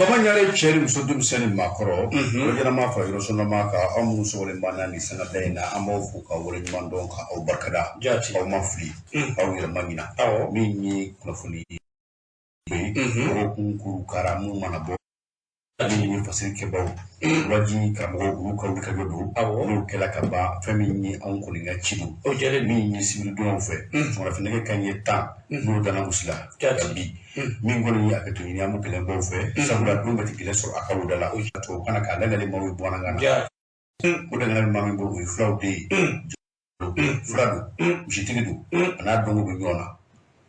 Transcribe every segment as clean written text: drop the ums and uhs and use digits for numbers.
Baba Ɲare, cɛ ni muso, denmisɛn ni maakɔrɔ, yɔrɔ ɲɛnama fara yɔrɔ sɔnnama kan, aw minnu sɔgɔlen b'an na nin sangada in na, an b'aw fo ka waleɲuman dɔn, ka aw barikada. Aw ma fili, aw yɛrɛ ma ɲina. Min ye kunnafoni ye, dɔgɔkun kuru kara minnu mana bɔ, min ye fasiri kɛbaw, waji karamɔgɔw, olu ka wulikajɔ don. N'o kɛla ka ban, fɛn min ye anw kɔni ka ci don, O jɛlen. min ye sibiridonyaw fɛ, sɔgɔmada nɛgɛ kanɲɛ 10, n'o dana gosi la ka bi, min kɔni ye hakɛto ɲini an b'o gɛlɛnbaw fɛ, sabula don bɛɛ tɛ gɛlɛn sɔrɔ a ka woda la. Tubabukan na, k'a lagale maaw ye bamanankan na, o dangana bɛ maa min bolo, o ye fulaw de ye. Fula don, misitigi don, a n'a dɔnko bɛ ɲɔgɔn na.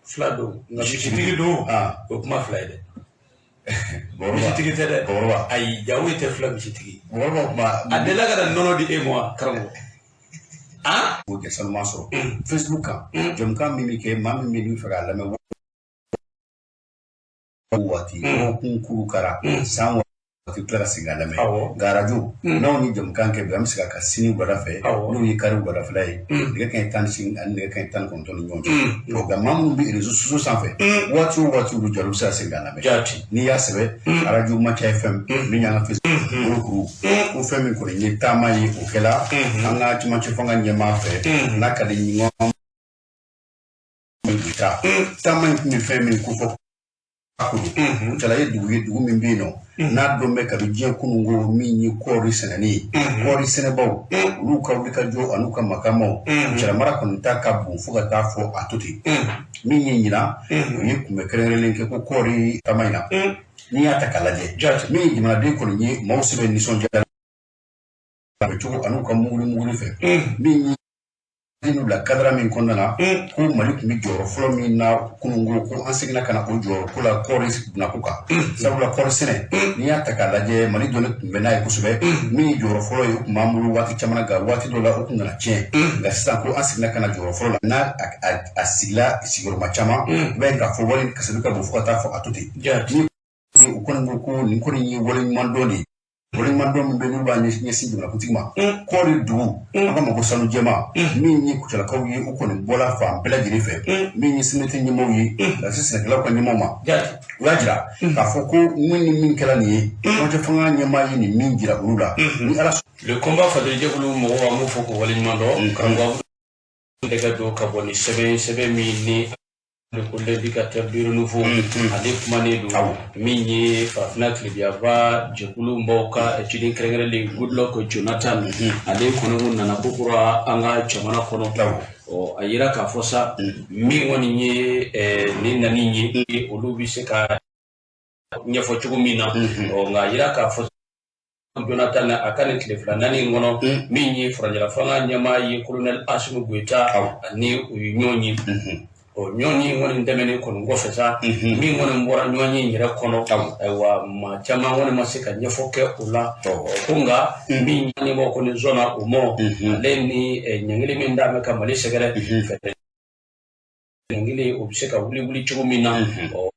Fila don, nka misitigi don, o kuma fila ye dɛ. Misitigi tɛ dɛ. Bakɔrɔba. Ayi, jago tɛ fila misitigi. Bakɔrɔba kuma. A delila ka na nɔnɔ di e ma wa, karamɔgɔ? O kɛ sanuman sɔrɔ Facebook kan, jɛmukan min bɛ kɛ, maa min bɛ fɛ k'a lamɛn waati, dɔgɔkun kuru kara san waati, tila ka segin k'a lamɛn. Nka arajo n'anw ni jɛmukan kɛ bi, an bɛ segin a kan sini wulada fɛ, n'o ye kari wuladafɛla ye, nɛgɛ kanɲɛ 18 ani nɛgɛ kanɲɛ 19 ni ɲɔgɔn cɛ. Nka maa minnu bɛ réseaux sociaux sanfɛ, waati o waati olu jara, u bɛ se ka segin k'a lamɛn. N'i y'a sɛbɛn arajo Maca FM, min y'an ka Facebook kuru, ko fɛn min kɔni ye taama ye, o kɛla an ka cɛmancɛ fanga ɲɛmaa fɛ, n'a ka di ɲɔgɔn taa. Taama in tun bɛ fɛn min ko fɔ, Kucala ye dugu ye, dugu min bɛ yen nɔ n'a dɔn bɛ kabi diɲɛ kununko, min ye kɔɔri sɛnɛni ye, kɔɔri sɛnɛbaw, olu ka wulikajɔ an'u ka makamaw. Kucala mara kɔni ta ka bon fo ka taa fɔ a to ten. Min ye ɲinan, o ye kunbɛ kɛrɛnkɛrɛnlen kɛ ko kɔɔri taama in na, n'i y'a ta k'a lajɛ, min ye jamanaden kɔni ye, maaw sɛbɛn nisɔndiya cogo an'u ka muguri muguri fɛ, min ye n'u bila kadara min kɔnɔna na, ko Mali tun bɛ jɔyɔrɔ fɔlɔ min na kununko, ko an seginna ka na o jɔyɔrɔ ko la kɔɔri bunako kan. Sabula kɔɔri sɛnɛ, n'i y'a ta k'a lajɛ, Mali dɔnnen tun bɛ n'a ye kosɛbɛ. Min ye jɔyɔrɔ fɔlɔ ye, o tun b'an bolo waati caman na, nka waati dɔ la o tun nana tiɲɛ. Nka sisan, ko an seginna ka na jɔyɔrɔ fɔlɔ la, n'a a sigila sigiyɔrɔma caman, i b'a ye k'a fɔ wari kasabi ka bon fo ka taa fɔ a to ten. U kɔni ko ko nin kɔni ye waleɲuman dɔn de ye, waleɲuman dɔn min bɛ n'u b'a ɲɛsin jamanakuntigi ma. Kɔɔri dugu, an ka mako sanu jɛma, min ye Kucalakaw ye, u kɔni bɔla fan bɛɛ lajɛlen fɛ, min ye CNT ɲɛmaaw ye, ka se sɛnɛkɛlaw ka ɲɛmaaw ma, u y'a jira k'a fɔ ko min ni min kɛra nin ye, cɛmancɛ fanga ɲɛmaa ye nin min jira olu la, ni Ala Le combat fadeljɛkulu mɔgɔw, an b'u fo k'u waleɲuman dɔn. Karamɔgɔ dɛgɛ don ka bɔ ni sɛbɛn, sɛbɛn min ni ko L'Indicateur du Renouveau, ale kumanen don. Min ye Farafinna tilebiyaba jɛkulu baw ka ciden kɛrɛnkɛrɛnlen Goodluck Jonathan, ale kɔni nana ko kura an ka jamana kɔnɔ. Ɔ, a yira k'a fɔ sa, min kɔni ye nin nani ye, olu bɛ se ka ɲɛfɔ cogo min na. Ɔ, nka a yira k'a fɔ Jonathan a ka nin tile fila naani in kɔnɔ, min ye furancɛla fanga ɲɛmaa ye, colonel Assimi Goïta, ani u ye ɲɔgɔn ye. Ɔ, ɲɔgɔn ye kɔni tɛmɛnen kɔni kɔfɛ sa, min kɔni bɔra ɲɔgɔn ye in yɛrɛ kɔnɔ, ayiwa, maa caman kɔni ma se ka ɲɛfɔ kɛ o la. Ko nka min ɲɛmɔgɔ kɔni sɔnna o ma, ale ni ɲangili min d'a bɛ ka Mali sɛgɛrɛ, ɲangili o bɛ se ka wuli wuli cogo min na. Ɔ,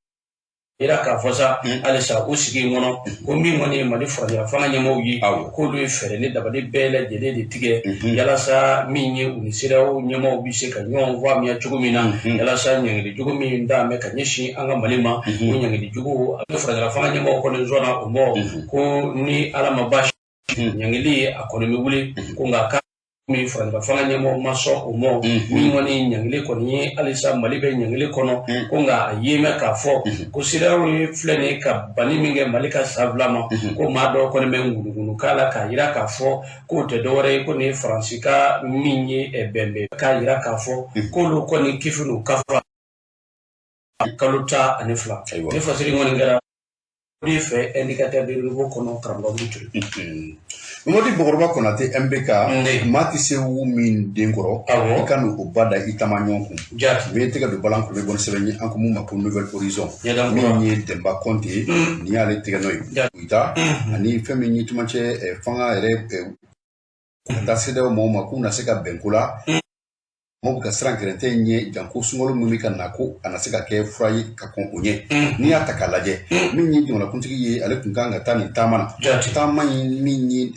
yira k'a fɔ sa, halisa o sigi in kɔnɔ, ko min kɔni ye Mali furancɛla fanga ɲɛmaaw ye, k'olu ye fɛɛrɛ ni dabali bɛɛ lajɛlen de tigɛ yalasa min ye u ni CEDEAO ɲɛmaaw bɛ se ka ɲɔgɔn faamuya cogo min na, yalasa ɲangili jugu min d'a bɛ ka ɲɛsin an ka Mali ma, o ɲangili jugu, a bɛ furancɛla fanga ɲɛmaaw kɔni sɔnna o ma, ko ni Ala ma baasi, ɲangili a kɔni bɛ wuli. Ko nka min furancɛla fanga ɲɛmɔgɔ ma sɔn o ma, min kɔni ɲangili kɔni ye, halisa Mali bɛ ɲangili kɔnɔ. Ko nka a ye mɛn k'a fɔ ko CEDEAO ye filɛ nin ye ka banni min kɛ Mali ka san 2 ma, ko maa dɔw kɔni bɛ ŋunuŋunu k'a la, k'a yira k'a fɔ k'o tɛ dɔwɛrɛ ye, ko nin ye Faransi ka min ye bɛnbɛn, k'a yira k'a fɔ k'olu kɔni kifi n'u kafa kalo 12. Ni fasiri kɔni kɛra de fɛ Indicateur du Renouveau kɔnɔ, karamɔgɔ Ture. Mamadi Bɔkɔrɔba Konate MBK, maa tɛ se wu min den kɔrɔ, i ka n'o ba da i taama ɲɔgɔn kun. U ye tɛgɛ don balan kɔnɔ, bɔ ni sɛbɛn ye, an ko mun ma ko Nouvel Horizon, min ye Denba Kɔnte, nin y'ale tɛgɛ nɔ ye. Goyita ani fɛn min ye cɛmancɛ fanga yɛrɛ ka taa CEDEAO mɔgɔw ma, k'u na se ka bɛn ko la. Mɔgɔw bɛ ka siran gɛrɛntɛ in ɲɛ, janko sunkalo min bɛ ka na, ko a na se ka kɛ fura ye ka kɔn o ɲɛ. N'i y'a ta k'a lajɛ, min ye jamanakuntigi ye, ale tun kan ka taa nin taama na, taama in min ye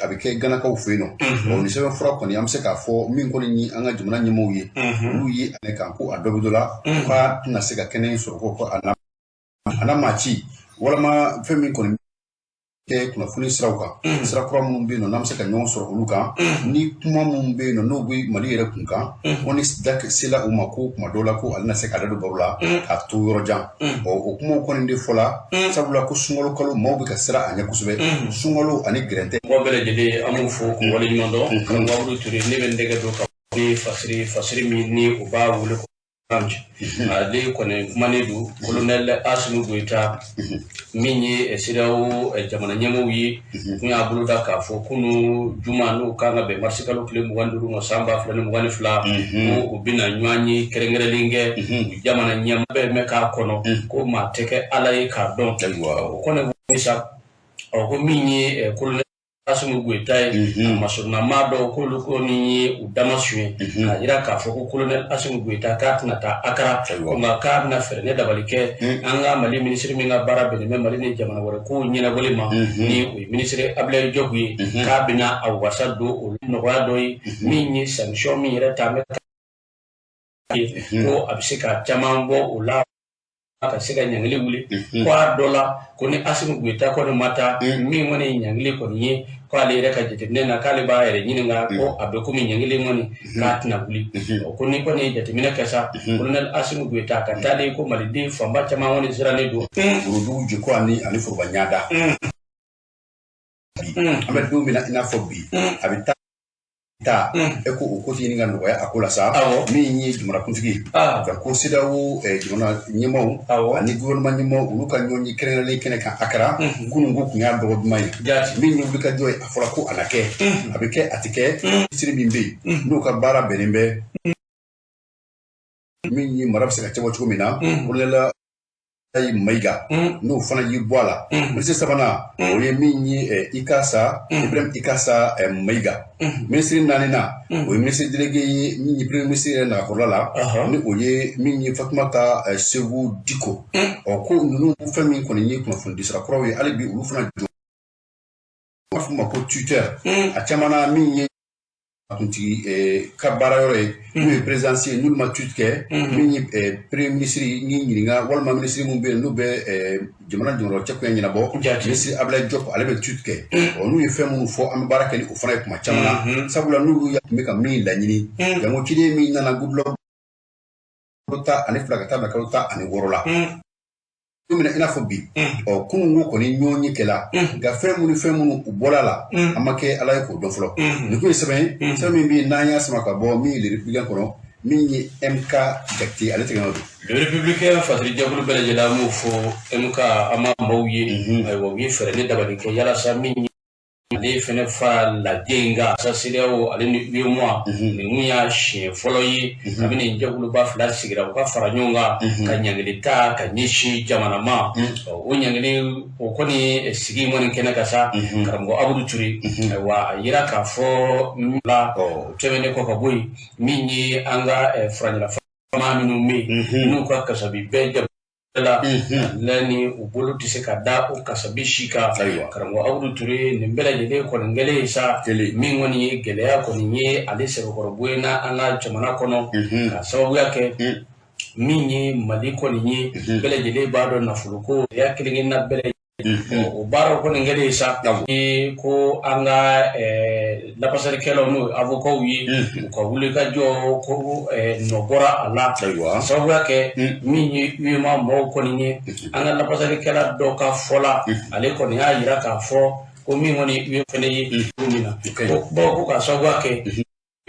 a bɛ kɛ Ganakaw fɛ yen nɔ. Ɔ, nin sɛbɛn fura kɔni, an bɛ se k'a fɔ min kɔni ye an ka jamana ɲɛmɔgɔw ye, olu ye a kan ko a dɔ bɛ dɔ la, k'a tɛna se ka kɛnɛ in sɔrɔ, ko a na maa ci. Walama fɛn min kɔni kɛ kunnafoni siraw kan, sira kura minnu bɛ yen nɔ n'an bɛ se ka ɲɔgɔn sɔrɔ olu kan, ni kuma minnu bɛ yen nɔ n'o bɛ Mali yɛrɛ kun kan, ko ni da sela u ma, ko kuma dɔw la ko ale na se k'a da don baro la k'a to yɔrɔ jan. Ɔ, o kumaw kɔni de fɔla, sabula ko sunkalo kalo, maaw bɛ ka siran a ɲɛ kosɛbɛ, sunkalo ani gɛrɛntɛ. Mɔgɔ bɛɛ lajɛlen, an b'u fo k'u waleɲuman dɔn. Karamɔgɔ Abudu Ture, ne bɛ n tɛgɛ don ka ni fasiri fasiri min ni u b'a wele ko ale kɔni kumanen don colonel Asimi Goyita, min ye CEDEAO jamana ɲɛmɔgɔw ye, kun y'a boloda k'a fɔ kunu juma, n'o kan ka bɛn marisi kalo tile 25 ma san 2022, ko u bɛna ɲɔgɔn ye kɛrɛnkɛrɛnlen kɛ u jamana ɲɛmaa bɛɛ mɛn k'a kɔnɔ ko maa tɛ kɛ Ala ye k'a dɔn. O kɔni sa, ɔ, ko min ye colonel Asimi Goyita ye, a masurunnamaa dɔw k'olu kɔni ye u dama suɲɛ k'a jira k'a fɔ ko colonel Asimi Goyita k'a tɛna taa Akara, nka k'a bɛna fɛɛrɛ ne dabali kɛ an ka Mali minisiri min ka baara bɛnnen bɛ Mali ni jamana wɛrɛ kow ɲɛnabɔli ma, ni o ye minisiri Abdoulaye Diop ye, k'a bɛna a wasa don o nɔgɔya dɔ ye min ye sanction min yɛrɛ ta bɛ ko a bɛ se ka caman bɔ o la ka se ka ɲangili wuli. Ko a dɔ la, ko ni Asimi Goyita kɔni ma taa, min kɔni ye ɲangili kɔni ye, ko ale yɛrɛ ka jateminɛ na, k'ale b'a yɛrɛ ɲininka ko a bɛ komi ɲangili kɔni k'a tɛna wuli. Ko ni kɔni ye jateminɛ kɛ sa, colonel Asimi Goyita ka taalen, ko maliden fanba caman kɔni sirannen don. Worodugu jeko ani foroba ɲada bi, an bɛ don min na i n'a fɔ bi, a bɛ taa taa e ko o ko tɛ ɲini ka nɔgɔya a ko la sa. Min ye jamanakuntigi ye ka ko CEDEAO jamana ɲɛmaaw ani gouvernement ɲɛmaaw, olu ka ɲɔgɔn ye kɛrɛnkɛrɛnnen kɛnɛ kan Akara kunun, ko kun y'a dɔgɔ duman ye. Min ye wulikajɔ ye, a fɔra ko a na kɛ, a bɛ kɛ, a tɛ kɛ. Minisiri min bɛ yen n'o ka baara bɛnnen bɛ min ye mara bɛ se ka cɛbɔ cogo min na, colonel Mayiga, n'o fana y'i bɔ a la. Minisiri sabanan, o ye min ye Ikasa Ibrahim Ikasa Mayiga. Minisiri naaninan, o ye minisiri délégué ye min ye premier ministre yɛrɛ nagakɔrɔla la, ni o ye min ye Fatumata Segu Diko. Ɔ, ko ninnu fɛn min kɔni ye kunnafoni sira kuraw ye, hali bi olu fana jɔ, u b'a fɔ ma ko Twitter, a caman na min ye kuntigi ka baara yɔrɔ ye, n'o ye présidence ye, n'olu ma tweet kɛ, min ye premier ministre ni ɲininka, walima minisiri min bɛ yen n'u bɛ jamana jɔyɔrɔ cɛkoya ɲɛnabɔ, minisiri Abdoulaye Diop, ale bɛ tweet kɛ. Ɔ, n'u ye fɛn minnu fɔ, an bɛ baara kɛ ni o fana ye kuma caman na, sabula n'olu tun bɛ ka min laɲini, jango ciden min nana Goodluck kalo 12 ka taa bila kalo 16 la, don min na i n'a fɔ bi. Ɔ, kunun ko kɔni ɲɔgɔn ye kɛla, nka fɛn minnu fɛn minnu u bɔra la, an ma kɛ Ala ye k'o dɔn fɔlɔ. Nin kun ye sɛbɛn ye, sɛbɛn min bɛ yen n'an y'a sama ka bɔ min ye Le Républicain kɔnɔ, min ye MK Jakite, ale tɛgɛ nɔ don. Le Républicain fasiri jɛkulu bɛɛ lajɛlen, an b'o fɔ MK, an b'a maaw ye. Ayiwa, u ye fɛɛrɛ ni dabali kɛ yalasa min ale fɛnɛ fa lajɛ in kan sa, CEDEAO ale ni UEMOA. Nin kun y'a siɲɛ fɔlɔ ye kabini nin jɛkuluba fila sigira, u ka fara ɲɔgɔn kan ka ɲangili ta ka ɲɛsin jamana ma. O ɲangili o kɔni sigi kɔni kɛnɛ ka sa, karamɔgɔ Abudu Ture, ayiwa, a yira k'a fɔ la, o tɛmɛnen kɔ ka bɔ yen, min ye an ka furancɛla fanga minnu bɛ yen n'u ka kasabi bɛɛ la la, ni u bolo tɛ se ka da o kasabi si kan. Karamɔgɔ Abudu Ture, nin bɛɛ lajɛlen kɔni kɛlen ye sa, min kɔni ye gɛlɛya kɔni ye ale sɛbɛkɔrɔ bɔ na an ka jamana kɔnɔ, ka sababuya kɛ min ye Mali kɔni ye, bɛɛ lajɛlen b'a dɔn nafolo ko ya kelen-kelenna bɛɛ. O baaraw kɔni kɛlen ye sa ko an ka lafasalikɛlaw, n'o ye avocats ye, u ka wuli ka jɔ ko nɔ bɔra a la, sababuya kɛ min ye UEMOA mɔgɔw kɔni ye. An ka lafasalikɛla dɔ ka fɔ la, ale kɔni y'a jira k'a fɔ ko min kɔni ye fɛnɛ ye cogo min na, ko bawo ko ka sababuya kɛ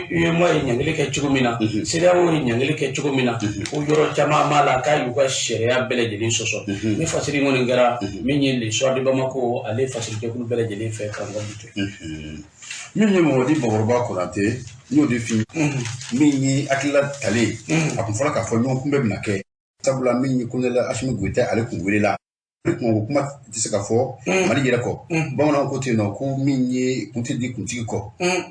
UEMOA ye ɲangili kɛ cogo min na, CEDEAO ye ɲangili kɛ cogo min na, ko yɔrɔ caman b'a la k'a y'u ka sariya bɛɛ lajɛlen sɔsɔ. Ni fasiri kɔni kɛra min ye Le Soir de Bamako, ale fasiri jɛkulu bɛɛ lajɛlen fɛ, karamɔgɔ Butu. Min ye Mamadi Bakɔrɔba Konate, n y'o de f'i ye, min ye hakilila talen, a kun fɔra k'a fɔ ɲɔgɔn kunbɛn bɛna kɛ, sabula min ye colonel Asimi Goyita, ale kun welela. Kunko kuma tɛ se ka fɔ Mali yɛrɛ kɔ. Bamananw ko ten nɔ ko min ye kun tɛ di kuntigi kɔ.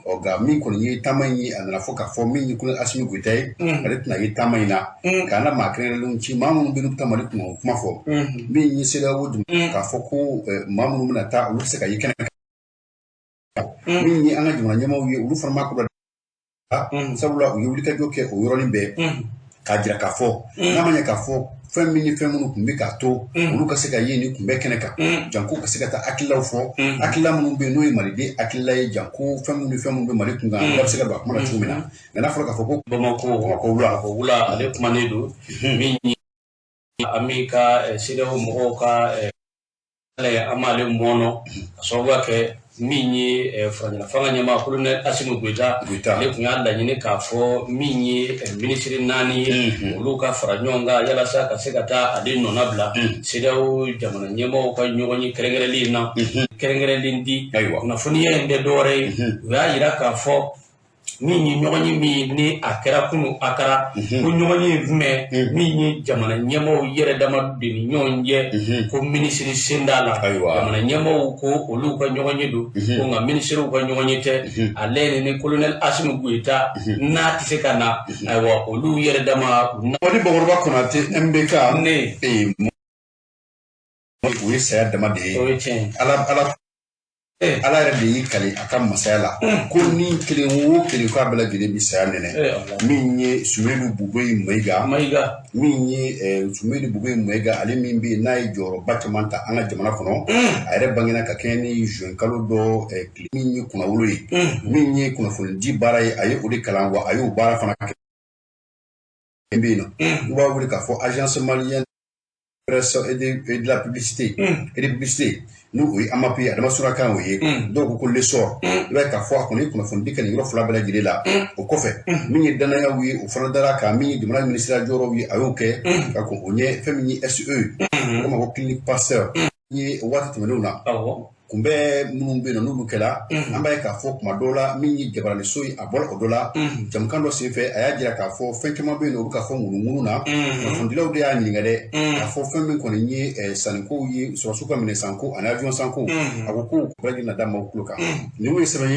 Ɔ, nka min kɔni ye taama in ye, a nana fɔ k'a fɔ min ye colonel Asimi Goyita ye, ale tɛna ye taama in na, k'a na maa kɛrɛnkɛrɛnlenw ci, maa minnu bɛ yen n'u bɛ taa Mali kunko kuma fɔ. Min ye CEDEAO k'a fɔ ko maa minnu bɛna taa, olu tɛ se ka ye kɛnɛ kan. Min ye an ka jamana ɲɛmaaw ye, olu fana ma ko sabula u ye wulikajɔ kɛ o yɔrɔnin bɛɛ. K'a jira k'a fɔ n'a ma ɲɛ k'a fɔ fɛn min ni fɛn minnu tun bɛ k'a to olu ka se ka ye nin kunbɛn kɛnɛ kan, janko ka se ka taa hakililaw fɔ, hakilila minnu bɛ yen n'o ye maliden hakilila ye, janko fɛn minnu ni fɛn minnu bɛ Mali kun kan, da bɛ se ka don a kuma na cogo min na. Nka n'a fɔra k'a fɔ ko Bamakɔ Bamakɔ wula. Bamakɔ wula, ale kumanen don min ye an b'i ka CEDEAO mɔgɔw ka an b'ale mɔnɔ ka sababuya kɛ min ye furancɛla fanga ɲɛmaa colonel Assimi Goïta, ale tun y'a laɲini k'a fɔ min ye minisiri 4 ye, olu ka fara ɲɔgɔn kan yalasa ka se ka taa ale nɔna bila CEDEAO jamana ɲɛmaaw ka ɲɔgɔn ye kɛrɛnkɛrɛnlen na, kɛrɛnkɛrɛnlen di. Kunnafoniya in tɛ dɔwɛrɛ ye, u y'a jira k'a fɔ min ye ɲɔgɔn ye min ni a kɛra kunun Accra, ko ɲɔgɔn ye jumɛn min ye jamana ɲɛmaaw yɛrɛ dama de ni ɲɔgɔn cɛ, ko minisiri sen t'a la. Jamana ɲɛmaaw ko olu ka ɲɔgɔn ye don ko, nka minisiriw ka ɲɔgɔn ye tɛ. Ale ni colonel Assimi Goïta n'a tɛ se ka na, ayiwa, olu yɛrɛ dama. Ni Bakɔrɔba Konate MBK ne o ye saya dama de ye. O ye tiɲɛ. Ala Ala yɛrɛ de y'i kali a ka masaya la ko ni kelen o kelen k'a bɛɛ lajɛlen bɛ saya nɛnɛ. Min ye Soumeylou Boubèye Maïga, Maïga, min ye Soumeylou Boubèye Maïga, ale min bɛ yen n'a ye jɔyɔrɔba caman ta an ka jamana kɔnɔ, a yɛrɛ bangena ka kɛɲɛ ni juin kalo dɔ tile, min ye kunnawolo ye, min ye kunnafonidi baara ye, a ye o de kalan, wa a y'o baara fana kɛ. Bɛ yen nɔ, u b'a wele k'a fɔ Agence malienne presse et de la publicité et de publicité, n'o ye AMAP ye, Adama Surakan o ye, dɔw ko ko l'essor. I b'a ye k'a fɔ a kɔni ye kunnafonidi kɛ nin yɔrɔ fila bɛɛ lajɛlen la. O kɔfɛ, min ye danayaw ye, o fana dara kan, min ye jamana minisiriya jɔyɔrɔw ye, a y'o kɛ ka kɔn o ɲɛ. Fɛn min ye SE ye, o ma ko Clinique Pasteur ye, waati tɛmɛnenw na, kunbɛn minnu bɛ yen nɔ n'olu kɛra, an b'a ye k'a fɔ kuma dɔw la, min ye jabaraniso ye, a bɔra o dɔ la jamukan dɔ senfɛ, a y'a jira k'a fɔ fɛn caman bɛ yen nɔ, u bɛ ka fɔ ŋunuŋunu na. Kunnafonidilaw de y'a ɲininka dɛ, k'a fɔ fɛn min kɔni ye sannikow ye, sɔrɔdasiw ka minɛn sanko ani avion sanko, a ko k'o bɛɛ lajɛlen na da maaw tulo kan. Nin ye sɛbɛn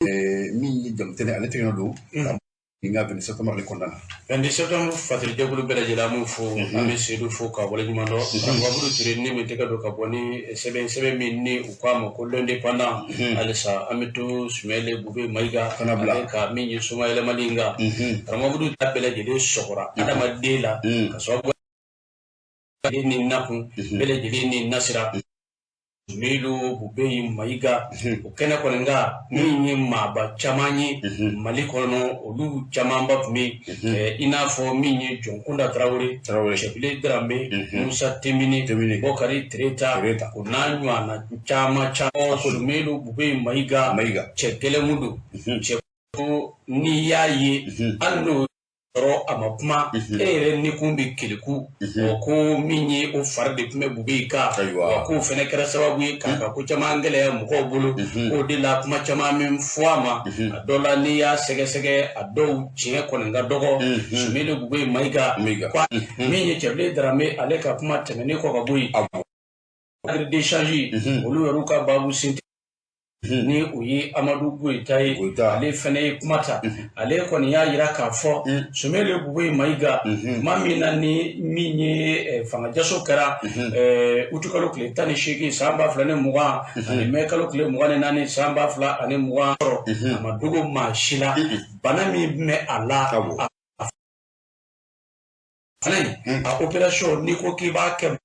ye min ye jamutɛnɛ, ale tɛgɛ don nin ka 27 septembre ale kɔnɔna na. 22 septembre fatiri jɛkulu bɛɛ lajɛlen, an b'u fo, an bɛ Seydou fo ka waleɲuman dɔn. Karamɔgɔ Abudu Ture, ni min tɛgɛ don ka bɔ ni sɛbɛn min ni u k'a ma ko l'Indépendant, halisa an bɛ to Soumeylou Boubèye Maïga Kana bila. Ale ka min ye somayɛlɛmali in kan. Karamɔgɔ Abudu ta bɛɛ lajɛlen sɔgɔra adamaden la ka sababu kɛ ni nakun bɛɛ lajɛlen ni nasira Soumeylou Boubèye Maïga o kɛnɛ kɔni kan, min ye maaba caman ye Mali kɔnɔ, olu camanba tun bɛ yen, i n'a fɔ min ye Jɔnkunda Tarawele, Cɛbilen Darame, Musa Timbiné, Bɔkari Tereta, o n'a ɲɔgɔnna caman caman. Soumeylou Boubèye Maïga, cɛ gɛlɛn mun don, cɛ ko n'i y'a ye, hali n'o sɔrɔ a ma kuma, e yɛrɛ ni kun bɛ keleku o ko min ye o fari de tun bɛ Boubèye kan, wa k'o fana kɛra sababu ye k'a ka ko caman gɛlɛya mɔgɔw bolo. K'o de la kuma caman min fɔ a ma, a dɔ la n'i y'a sɛgɛsɛgɛ, a dɔw tiɲɛ kɔni ka dɔgɔ. Soumeylou Boubèye Maïga, min ye Cɛbilen Darame, ale ka kuma tɛmɛnen kɔ ka bɔ yen, cadre d'échange, olu yɛrɛ ka baabu sen ni o ye Amadu Goyita ye, ale fana ye kuma ta. Ale kɔni y'a jira k'a fɔ Soumeylou Boubèye Maïga, tuma min na ni min ye fanga jaso kɛra utukalo tile 18 san 2020 ani mɛ kalo tile 24 san 2020 sɔrɔ, a ma dogo maa si la bana min bɛ a la. A fana a opération, n'i ko k'i b'a kɛ,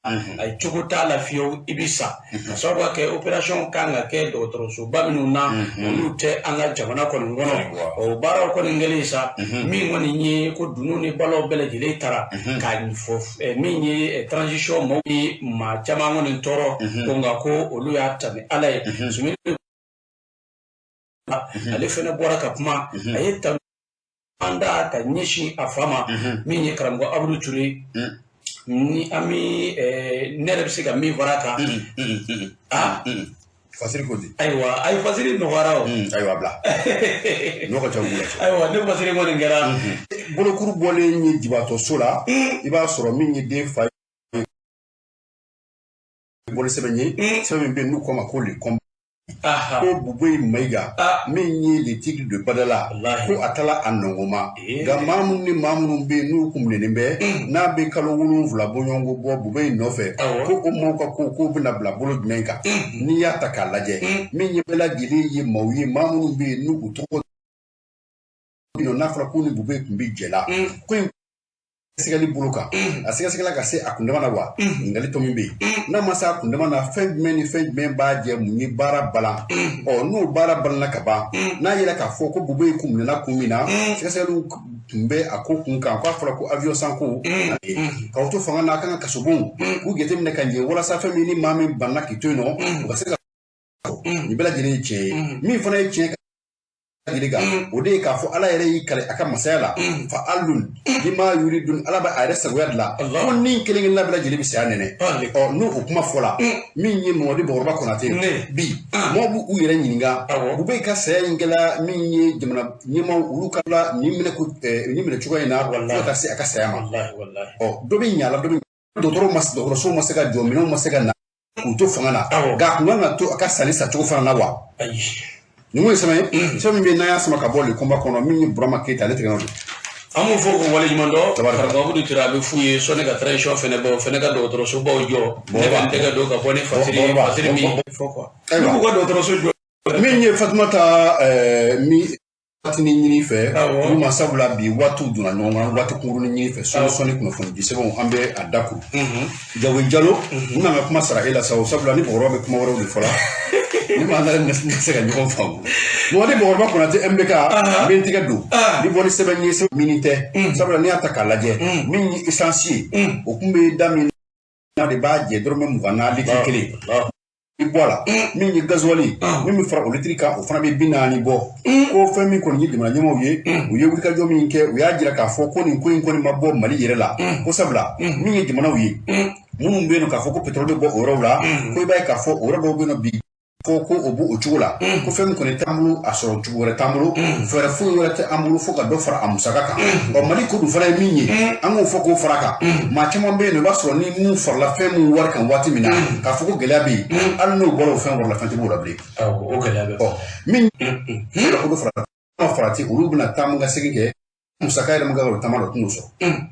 a ye cogo t'a la fiyewu, i bɛ sa, ka sababu kɛ opération kan ka kɛ dɔgɔtɔrɔsoba minnu na, olu tɛ an ka jamana kɔni kɔnɔ. O baaraw kɔni kɛlen sa, min kɔni ye ko dunun ni balaw bɛɛ lajɛlen taara k'a fɔ min ye transition maaw ye, maa caman kɔni tɔɔrɔ ko, nka ko olu y'a ta ni Ala ye. Soumeylou ale fana bɔra ka kuma, a ye ta an da ka ɲɛsin a fa ma, min ye karamɔgɔ Abudu Ture. Ni an bɛ, ne yɛrɛ bɛ se ka min fara a kan a fasiri ko di? Ayiwa, ayi, fasiri nɔgɔyara o. Ayiwa, bila n'o ka ca wula. Ayiwa, ne fasiri kɔni kɛra. Bolokuru bɔlen ye jibatɔ so la, i b'a sɔrɔ min ye den fa ye, bɔli sɛbɛn ye, sɛbɛn min bɛ yen n'u k'a ma ko le combat, ko Boubèye Maïga, min ye le Tigre de Badala, ko a taara a nɔngɔn ma. Nka maa minnu ni maa minnu bɛ yen n'u kun minɛnen bɛ, n'a bɛ kalo 7 bɔɲɔgɔnko bɔ Boubèye nɔfɛ, ko o maaw ka ko k'o bɛna bila bolo jumɛn kan? N'i y'a ta k'a lajɛ, min ye bɛɛ lajɛlen ye maaw ye, maa minnu bɛ yen n'u tɔgɔ Yen n'a fɔra ko ni Bube tun bɛ jɛ la ko in sɛgɛsɛgɛli bolo kan, a sɛgɛsɛgɛla ka se a kundama na wa? Ɲininkali tɔ min bɛ yen, n'a ma se a kundama na, fɛn jumɛn ni fɛn jumɛn b'a jɛ? Mun ye baara balan? Ɔ, n'o baara balanna ka ban, n'a yera k'a fɔ ko Bube kun minɛna kun min na, sɛgɛsɛgɛliw tun bɛ a ko kun kan, k'a fɔra ko avion sanko k'aw to fanga na, a kan ka kasobonw k'u jateminɛ ka ɲɛ, walasa fɛn min ni maa min banna k'i to yen nɔ, u ka se ka nin bɛɛ lajɛlen ye tiɲɛ ye. Min fana ye tiɲɛ kan, o de ye k'a fɔ Ala yɛrɛ y'i kali a ka masaya la, fa'alun lima yuridun, Ala bɛ a yɛrɛ sagoya de la, ko ni kelen kelenna bɛɛ lajɛlen bɛ saya nɛnɛ. Ɔ, n'o o kuma fɔla, min ye Mamadi Bakɔrɔba Konate, bi mɔgɔw b'u u yɛrɛ ɲininka, Bube ka saya in kɛla min ye jamana ɲɛmaaw olu ka la nin minɛ ko nin minɛ cogoya in na fo ka taa se a ka saya ma. Ɔ, dɔ bɛ ɲa la, dɔ bɛ dɔgɔtɔrɔw ma, dɔgɔtɔrɔsow ma se ka jɔ, minɛnw ma se ka na k'u to fanga na, nka a kun kan ka to a ka sanni sacogo fana na wa? Nin ye sɛbɛn ye, sɛbɛn min bɛ yen n'an y'a sama ka bɔ Le Combat kɔnɔ, min ye Burama Keyita, ale tigɛ don. An b'u fo k'u waleɲuman dɔn. Karamɔgɔ Abudu Ture, a bɛ f'u ye sɔnni ka transition fɛnɛ bɔ, o fɛnɛ ka dɔgɔtɔrɔsobaw jɔ. Ne bɛ n tɛgɛ don ka bɔ ni fasiri fasiri min fɔ quoi, n'u k'u ka dɔgɔtɔrɔso jɔ. Min ye Fatumata min waatinin ɲini fɛ olu ma, sabula bi waatiw donna ɲɔgɔn kan, waati kunkurunin ɲini fɛ, sɔɔni sɔɔni kunnafoni di sɛbɛnw, an bɛ a dakuru. Jago Jalo, n bɛna ka kuma sara e la sa o, sabula ni Bakɔrɔba bɛ kuma wɛrɛw de fɔ la, ni maa ne se ka ɲɔgɔn faamu. Mamadi Bakɔrɔba Konate, MBK, n bɛ n tigɛ don ni bɔ ni sɛbɛn ye, sɛbɛn min tɛ, sabula n'i y'a ta k'a lajɛ, min ye essence ye, o kun bɛ da min na de b'a jɛ dɔrɔmɛ 20 na litiri kelen i bɔ a la. Min ye gazuwali, min bɛ fara o litiri kan, o fana bɛ 40 bɔ. Ko fɛn min kɔni ye jamana ɲɛmaaw ye, u ye wulikajɔ min kɛ, u y'a jira k'a fɔ ko nin ko in kɔni ma bɔ Mali yɛrɛ la, ko sabula min ye jamanaw ye minnu bɛ yen nɔ k'a fɔ ko pétrole bɛ bɔ o yɔrɔw la, ko i b'a ye k'a fɔ o yɔrɔ dɔw bɛ yen nɔ bi, ko o b'o cogo la, ko fɛn min kɔni t'an bolo, a sɔrɔ cogo wɛrɛ t'an bolo, fɛɛrɛ foyi wɛrɛ tɛ an bolo fo ka dɔ fara a musaka kan. Ɔ, Mali ko dun fana ye min ye, an k'o fɔ k'o fara kan. Maa caman bɛ yen nɔ, i b'a sɔrɔ ni mun farala fɛn mun wari kan waati min na, k'a fɔ ko gɛlɛya bɛ yen, hali n'o bɔra o fɛn wari la, fɛn tɛ b'o la bilen. O gɛlɛya bɛ. Ɔ, min ko dɔ fara farati, olu bɛna taa mun ka segin kɛ musaka yɛrɛ min kan ka o taama dɔ tɛn'o sɔrɔ.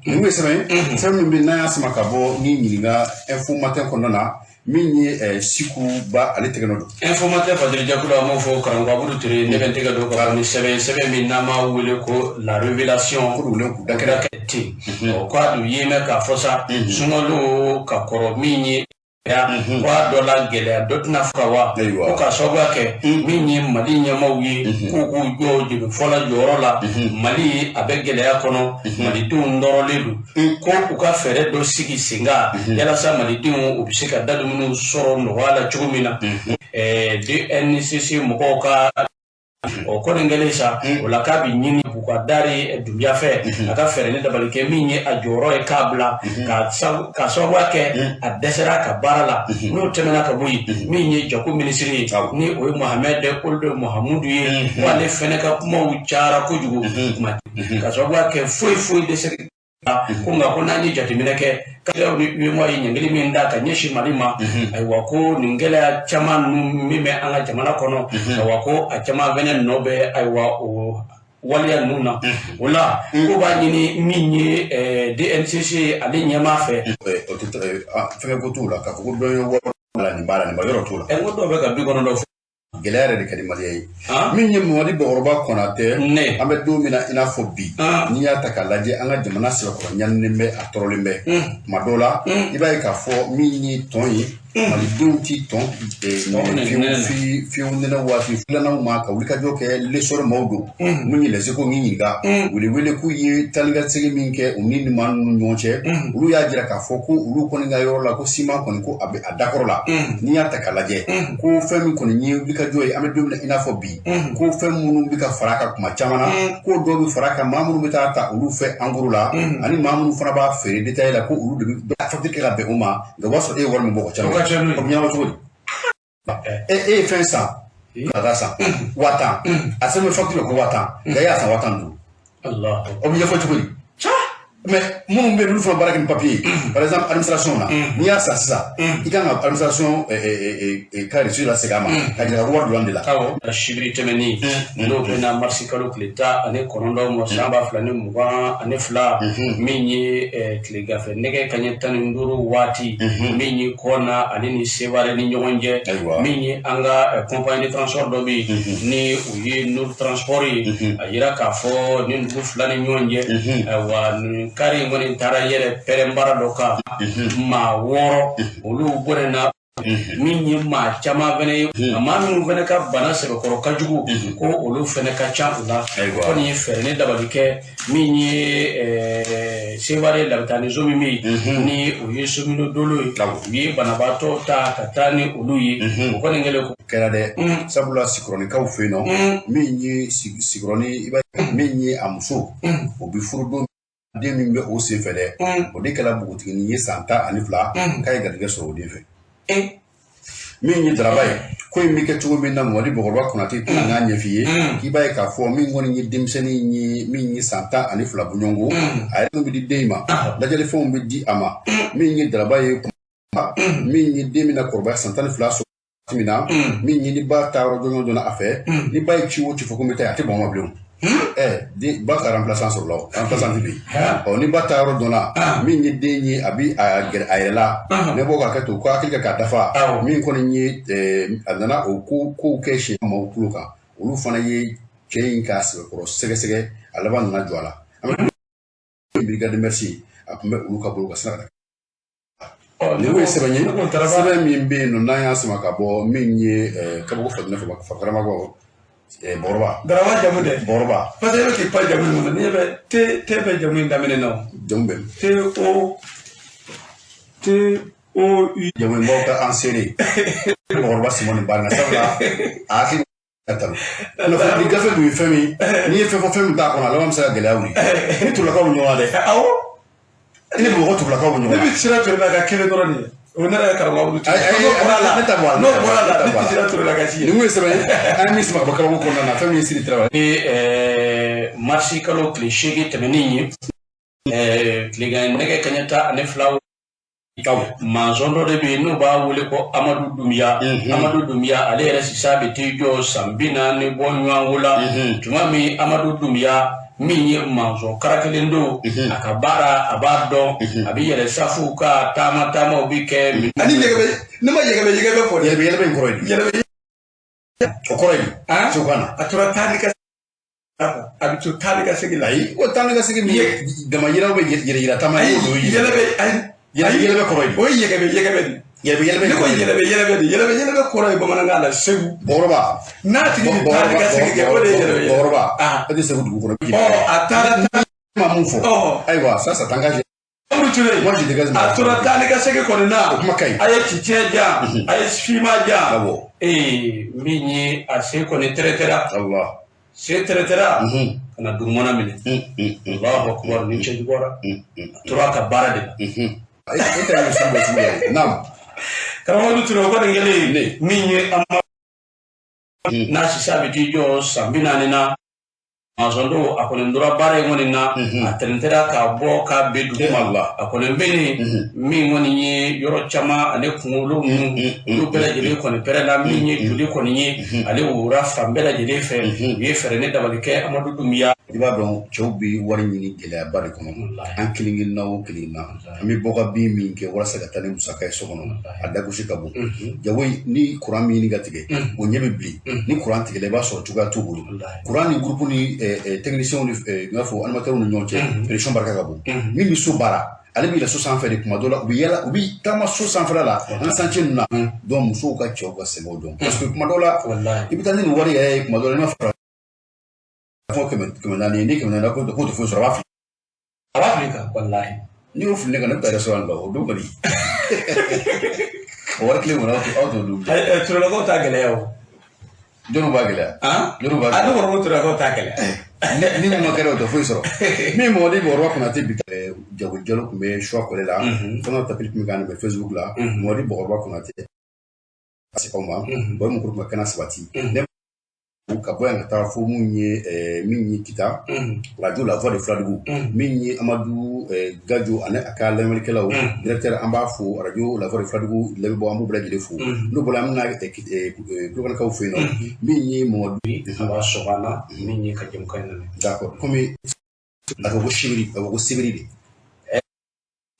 Nin ye sɛbɛn ye, sɛbɛn min bɛ yen n'an y'a sama ka bɔ ni ɲininka Info Matin kɔnɔna na, min ye Siku Ba, ale tɛgɛ nɔ don. Info Matin, Fadili Jakulu, an b'o fɔ karamɔgɔ Abudu Ture. Ne bɛ n tɛgɛ don ka bɔ ni sɛbɛn ye, sɛbɛn min n'an b'a wele ko La Révélation. Ko dugulen k'u da kɛnɛ ten. Ɔ, ko a dun ye mɛn k'a fɔ sa, sunkalo ka kɔrɔ min ye ko a dɔ la gɛlɛya dɔ tɛna fɔ wa, ko ka sababuya kɛ min ye Mali ɲɛmaaw ye, k'u k'u jɔ jeli fɔlɔ jɔyɔrɔ la. Mali a bɛ gɛlɛya kɔnɔ, malidenw nɔrɔlen don, ko u ka fɛɛrɛ dɔ sigi sen kan yalasa malidenw u bɛ se ka dadumuniw sɔrɔ nɔgɔya la cogo min na. DNCC mɔgɔw ka o ko nin kɛlen sa, o la k'a bɛ ɲini Bukadari Dunbiya fɛ, a ka fɛɛrɛ ni dabali kɛ min ye a jɔyɔrɔ ye k'a bila, ka sababuya kɛ a dɛsɛra a ka baara la. N'o tɛmɛna ka bɔ yen, min ye jago minisiri ye, ni o ye Mohamed Ould Mahamudu ye, ko ale fɛnɛ ka kumaw cayara kojugu kuma, ka sababuya kɛ foyi foyi dɛsɛ ko. Nka ko n'an ye jateminɛ kɛ, CEDEAO ni UEMOA ye ɲangili min da ka ɲɛsin Mali ma, ayiwa, ko nin gɛlɛya caman ninnu min bɛ an ka jamana kɔnɔ, ayiwa, ko a caman fɛnɛ nɔ bɛ, ayiwa, o waleya ninnu na. O la ko b'a ɲini min ye DNCC ale ɲɛmaa fɛ. Fɛngɛ ko t'u la k'a fɔ ko dɔ ye wari la, nin b'a la, nin b'a yɔrɔ t'u la. N ko dɔw bɛ ka 90 fɔ. Gɛlɛya yɛrɛ de ka di maliyɛn ye. Min ye Mamadi Bakɔrɔba Konatɛ, an bɛ don min na i n'a fɔ bi, n'i y'a ta k'a lajɛ, an ka jamana sɛbɛkɔrɔ ɲaninen bɛ, a tɔɔrɔlen bɛ. Tuma dɔw la, i b'a ye k'a fɔ min ye tɔn ye, malidenw ti tɔn fiyewu nɛnɛ waati filananw ma ka wulikajɔ kɛ. L'Essor maaw don min ye Les Échos min ɲininka, welewele k'u ye taanikasegin min kɛ u ni maa ninnu ɲɔgɔn cɛ, olu y'a jira k'a fɔ ko olu kɔni ka yɔrɔ la, ko siman kɔni ko a bɛ a dakɔrɔ la. N'i y'a ta k'a lajɛ, ko fɛn min kɔni ye wulikajɔ ye, an bɛ don min na i n'a fɔ bi, ko fɛn minnu bɛ ka fara a kan kuma caman na, ko dɔw bɛ fara a kan, maa minnu bɛ taa ta olu fɛ en gros la, ani maa minnu fana b'a feere détail la, ko olu de bɛ facture kɛ ka bɛn o ma, nka o b'a sɔrɔ e ye wari min bɔ, o ka ca. O ka ca n'o ye. O bɛ ɲɛnabɔ cogo di? E ye fɛn san ka taa san 10 000, a sɛbɛn bɛ facture la ko 10 000, nka e y'a san 15 000. O bɛ ɲɛfɔ cogo di? Mais minnu bɛ yen, n'olu fana baara kɛ ni papier ye, par exemple administration na, n'i y'a san sisan, i kan ka administration ka reçu lasegin a ma ka jira ko wari donna de la. Awɔ, sibiri tɛmɛnen, n'o bɛna marisi kalo tile 19 ma san 2022, min ye tileganfɛ nɛgɛ kaɲɛ 15 waati, min ye Kɔna ale ni Sevare ni ɲɔgɔn cɛ, min ye an ka compagnie de transport dɔ bɛ yen, ni o ye Nour Transport ye. A yira k'a fɔ nin dugu fila ni ɲɔgɔn cɛ, ayiwa, nin kari in kɔni taara yɛrɛ pɛrɛnbara dɔ kan, maa 6 olu bɔnɛna, min ye maa caman fɛnɛ ye, a maa minnu fɛnɛ ka bana sɛbɛkɔrɔ ka jugu, ko olu fɛnɛ ka ca u la. Kɔni ye fɛɛrɛ ni dabali kɛ, min ye Sevare labitaniso min bɛ yen, ni o ye Somino Dolo ye, u ye banabaatɔ ta ka taa ni olu ye. O kɔni kɛlen ko kɛra dɛ, sabula Sikɔrɔnikaw fɛ yen nɔ, min ye Sikɔrɔni, i b'a ye, min ye a muso, o bɛ furu don, den min bɛ o sen fɛ dɛ, o de kɛra npogotiginin ye san 12, k'a ye garijɛgɛ sɔrɔ o den fɛ. Min ye Daraba ye, ko in bɛ kɛ cogo min na, Mamadi Bɔkɔrɔba Konate tɛna n'a ɲɛf'i ye k'i b'a ye k'a fɔ min kɔni ye denmisɛnnin ye, min ye san 12 bɔɲɔgɔnko, a yɛrɛ bɛ di den in ma, lajɛlifɛnw bɛ di a ma. Min ye Daraba ye, min ye den bɛna kɔrɔbaya san 12 sɔrɔ waati min na, min ye ni ba taa yɔrɔ jɔnjɔn donna a fɛ, ni ba ye ci o ci fɔ ko n bɛ taa, a tɛ bɔn ma bilen. Den ba ka remplaçant sɔrɔ la, o remplaçant tɛ yen. Ɔ, ni ba taa yɔrɔ dɔnna, min ye den ye, a bi a gɛrɛ a yɛrɛ la, ne b'o ka kɛ to ko hakili kɛ k'a dafa. Min kɔni ye a nana o ko kow kɛ siɲɛ maaw tulo kan, olu fana ye cɛ in k'a sɛbɛkɔrɔ sɛgɛsɛgɛ, a laban nana jɔ a la. An bɛ brigade merci, a tun bɛ olu ka bolo ka sira ka nin ye sɛbɛn ye, sɛbɛn min bɛ yen nɔ, n'an y'a sama ka bɔ min ye kabako fadinɛ faramakɔ Bɔrɔba. Daraba jamu dɛ. Bɔrɔba. Parce que e bɛ k'i pan jamu in kɔnɔ, n'i bɛ te te bɛ jamu in daminɛ na o. Jamu bɛ. T O T O U. Jamu in b'aw ka an seere. Bɔrɔba Simɔni baara la, sabula a hakili ka tanu. Kunnafoni di gafe dun ye fɛn min, n'i ye fɛn fɔ, fɛn min t'a kɔnɔ, a laban bɛ se ka gɛlɛya wuli. Ni Turulakaw bɛ ɲɔgɔn na dɛ. Awɔ. I ni Bamakɔ Turulakaw bɛ ɲɔgɔn na. Ne bɛ sira Turula ka kelen dɔrɔn de ye. O ne yɛrɛ karamɔgɔ Abudu Ture. Ayi, N'o bɔra la, ne ta bɔ a la. N'o bɔra la, Ne ta ne bɔ a tɛ la. sira Turula ka si ye. Nin kun ye sɛbɛn ye, an ye min sama ka bɔ kabako kɔnɔna na, fɛn min ye Siri Tarawele. Ni marisi kalo tile 8 tɛmɛnen ye, tilegan nɛgɛ kaɲɛ 12, maçon dɔ de bɛ yen n'u b'a wele ko Amadu Dunbiya. Amadu Dunbiya, ale yɛrɛ sisan bɛ t'i jɔ san 40 bɔ ɲɔgɔn la. Tuma min Amadu Dunbiya, min ye maçon kara kelen don, a ka baara a b'a dɔn, a bɛ yɛlɛ safuw ka taama taamaw bɛ kɛ. Ani yɛgɛbɛ, ne ma yɛgɛbɛ yɛgɛbɛ fɔ dɛ. Yɛlɛbɛ yɛlɛbɛ in kɔrɔ ye di? Yɛlɛbɛ. O kɔrɔ ye di? Han? Segu kan na. A tora taa ni ka a bɛ to taa ni ka segin la. Ayi, o taa ni ka segin min ye dama yiraw bɛ yɛrɛ yira taama ye, o ye Yɛlɛbɛ, ayi. Yɛlɛbɛ yɛlɛbɛ kɔrɔ ye di? O ye yɛgɛbɛ yɛgɛbɛ de. Yɛlɛbɛ yɛlɛbɛ. Ne ko yɛlɛbɛ yɛlɛbɛ de, yɛlɛbɛ yɛlɛbɛ kɔrɔ ye bamanankan la Segu. Bɔkɔrɔba. N'a tigi bɛ taa ni ka segin kɛ, o de ye yɛlɛbɛ yɛlɛbɛ. Bɔkɔrɔba. Ah. E tɛ Segu dugu kɔnɔ. Ɔ, a taara taa. Ma mun fɔ? Ɔhɔ. Ayiwa, ça ça t'engage. Amadu Ture. Moi, je dégage. A tora taa ni ka segin kɔni na. O kuma ka ɲi. A ye cicɛ jan, a ye finman jan. Awɔ. Min ye a sen kɔni tɛrɛtɛra. Allah. Sen tɛrɛtɛra ka na dugumana minɛ. Allahu akbar, ni cɛ juguyara. A tora a ka baara de la. E ta ye sugu bɔ sugu ye. Naam. Karamɔgɔ Amadu Ture, o kɔni kɛlen Ne. min ye Amadu n'a sisan bɛ t'i jɔ san 40 na, maçon don, a kɔni tora baara in kɔni na, a tɛrɛntɛra k'a bɔ k'a bɛn dugu ma. Allah. A kɔni bɛ nin min kɔni ye yɔrɔ caman, ale kunkolo ninnu, olu bɛɛ lajɛlen kɔni pɛrɛnna, min ye joli kɔni ye, ale wora fan bɛɛ lajɛlen fɛ. U ye fɛɛrɛ ni dabali kɛ Amadu Dunbiya. I b'a dɔn, cɛw bɛ wari ɲini gɛlɛyaba de kɔnɔ. An kelen kelenna o kelen na, an bɛ bɔ ka bin min kɛ walasa ka taa ni musaka ye so kɔnɔ, a dagosi ka bon. Jago ni kuran min ɲini ka tigɛ, o ɲɛ bɛ bilen. Ni kuran tigɛla, i b'a sɔrɔ cogoya t'u bolo. Kuran ni groupe ni techniciens ni n b'a fɔ animateurs ni ɲɔgɔn cɛ, pression barika ka bon. Min bɛ so baara, ale bɛ yɛlɛ so sanfɛ de. Kuma dɔ la, u bɛ yɛlɛ, u bɛ taama so sanfɛla la, an ka chantier ninnu na. Donc musow ka cɛw ka sɛgɛnw dɔn, parce que kuma dɔw la, i bɛ taa ni nin wari yɛrɛ ye, kuma dɔ la, n'i ma fara fɔ 400 ye, ni 400 ko k'o tɛ foyi sɔrɔ, a b'a fili. A b'a fili kan, walahi. N'i y'o fili ne kan, ne bɛ taa restaurant la, o don kɔni, o wari kelen kɔni, aw t'o dun. Turelakaw t'a gɛlɛya o. Jɔnniw b'a gɛlɛya? Jɔnniw b'a A ne gɛlɛya? kɔni ko Turelakaw t'a gɛlɛya. Ni min ma kɛra, o tɛ foyi sɔrɔ. Min mɔgɔ ni Mɔgɔrɔba Konate bi, Jago Jalo tun bɛ choix kɔlɛ la, fana tapili tun bɛ k'an bɛ Facebook la, Mɔgɔdi Bɔgɔrɔba Konate se aw ma, o ye mɔgɔ tun ka kɛnɛ sabati ne. Ka bɔ yan ka taa fo mun ye min ye Kita, radio La Voix de Fuladugu, min ye Amadu Gajo ani a ka lamɛnnikɛlaw, directeur, an b'a fo. Radio La Voix de Fuladugu lamɛnbaaw, an b'u bɛɛ lajɛlen fo. N'o bɔra, an bɛna Kulokanikaw fɛ yen nɔ, min ye Mamadu. A b'a sɔgɔ an na min ye ka jɛmukan in lamɛn. D'accord, komi a ko sibiri, a ko sibiri de,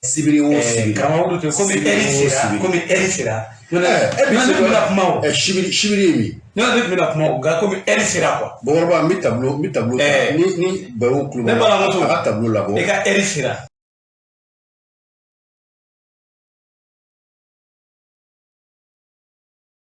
sibiri o sibiri. Karamɔgɔ tɛ komi ɛri sera, komi ɛri sera. Ne tun bɛna kuma o. Sibiri, sibiri ye min. Ne tun bɛna kuma o, nka komi ɛri sera quoi. Bakɔrɔba, n bɛ tableau, n bɛ tableau ta ni Bayo kulo. Ne balimamuso. A ka tableau labɔ. I ka ɛri sera.